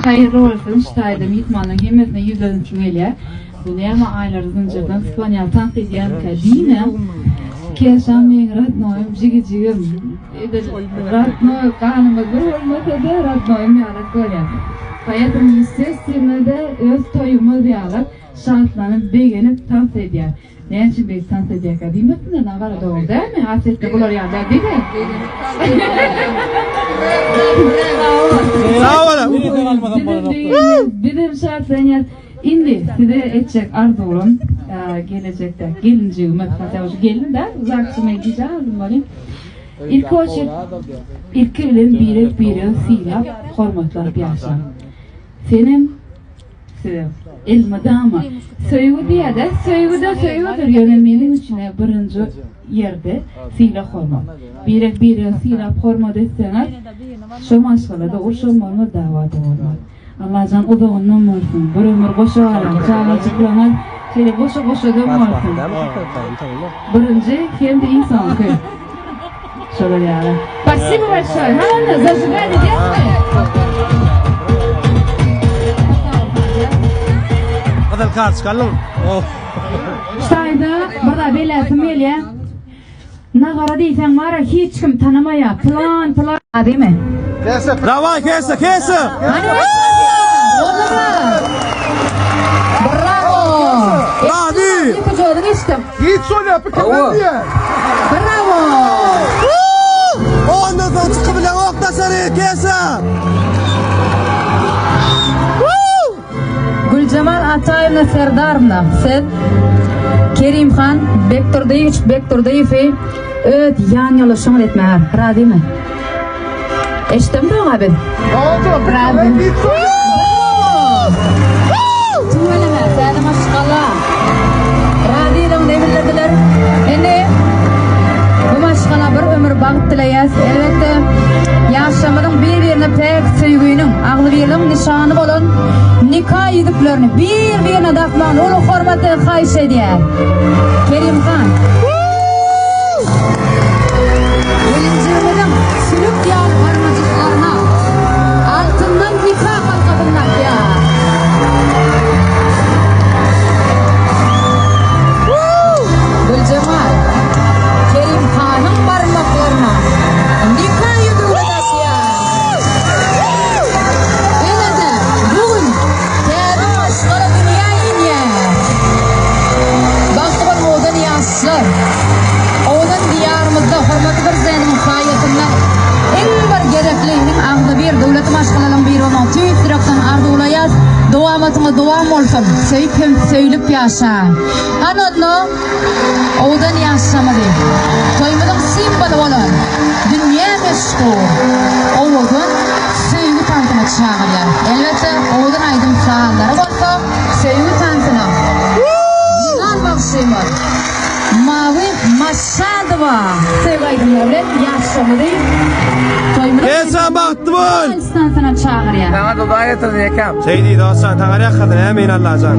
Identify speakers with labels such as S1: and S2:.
S1: Haýyrly bolsun şu taýda myhmanlaň hemmesine ýüzlenişim gelýär. Bu näme aýlar zynjyrdan sypan ýaly tans edýänkä diýmäň. Keşam meň radnoýym jigijigim. Edil radnoý ganymyz bir bolmasa-da radnoýym ýalak bolýar. Poetому естественно-da öz toýumyz ýalak şatlanyp begenip tans edýär. Näme üçin beýdip tans edýärkä diýmesinler nagara dogry dälmi Asetde bular ýaly däl diýme.
S2: Sag boluň.
S1: Bizem şatlanýas. Indi size etjek arzuwym gelejekde gelinjigimiz hatda şu gelin däl uzakçy men gije aldym welin ilki oçert ilki bilen birek biregi sylap hormatlap ýaşaň. Senem Size elmydama söýgi diýýärde, söýgi-de söýgüdir, ýöne meniň üçin-ä birinji ýerde sylag-hormat. Birek-biregi sylap-hormat etseňiz, şo maşgalada urşam bolmaz, dawa-da bolmaz. Allajan uzagyndan bolsun, bir ömür goşa galan çagajyklaryňyz şeýle goşa-goşadan bolsun. Birinji hem-de iň soňky. Şolar ýaly. Spasibo большое. Hany, zajigani edýäsmi?
S2: Gyzyl kartoçka aldyň. Oh.
S1: Şaýda bir zat belläsim gelýär. Nagara diýseň bara hiç kim tanamaýar. Plan plan diýme.
S2: Daway kese kese.
S1: Hany Bravo!
S2: Bravo!
S1: Ýeke geçdim.
S3: Hiç şol pikirler diýe.
S1: Bravo!
S2: Ondan soň çykyp bilen ok daşary kese.
S1: Güljemal Ataýewna Serdarowna, siz Kerimhan Bekdurdyýewiç Bekdurdyýewi öz ýan ýoldaşyňyz etmäge razymy? Eşitdimmi doga biz? Razy. Tüweleme, täze maşgala. Razylygyny bildirdiler. Indi bu maşgala bir ömür bagt dileýäs. Elbetde, ýaşlarymyzyň bir-birine päk söýginiň, agzybirligiň nyşany bolan nika ýüzüklerini bir-birine dakmagyny uly hormat bilen haýyş edýär. Kerimhan. Gelinjigimiziň sülük ýaly barmajyklaryna altyndan nika halkasyny dakýar. Güljemal, Kerim hanyň barmaklaryna nika ýüzügini dakýar. Ine-de, bu gün täze maşgala dünýä inýär. Bagtly boluň owadan ýaşlar! Owadan Diýarymyzda hormatly Prezidentimiziň saýasynda iň bir gerekli, iň agzybir döwletli maşgalalaryň biri bolmagyny tüýs ýürekden arzuwlaýas. Dowamatyňyz dowam bolsun, söýüp hem söýlüp ýaşaň. Hany onda owadan ýaşamyzy, toýumyzyň simwoly bolan dünýä meşhur owadan söýgi tansyna çagyrýar. Elbetde, owadan aýdym-sazlary bolsa söýgi tansyna Jemal bagşymyz Mawy Maşadowa söýgi aýdymlary bilen ýaşamyzy toýumyzyň
S2: Esen bagtly bol.
S1: tansyna çagyrýar.
S3: Saňa duba getirdi ýekäm.
S2: Şeý diý dostjan, taňa ýakasyn, ämin Allajan.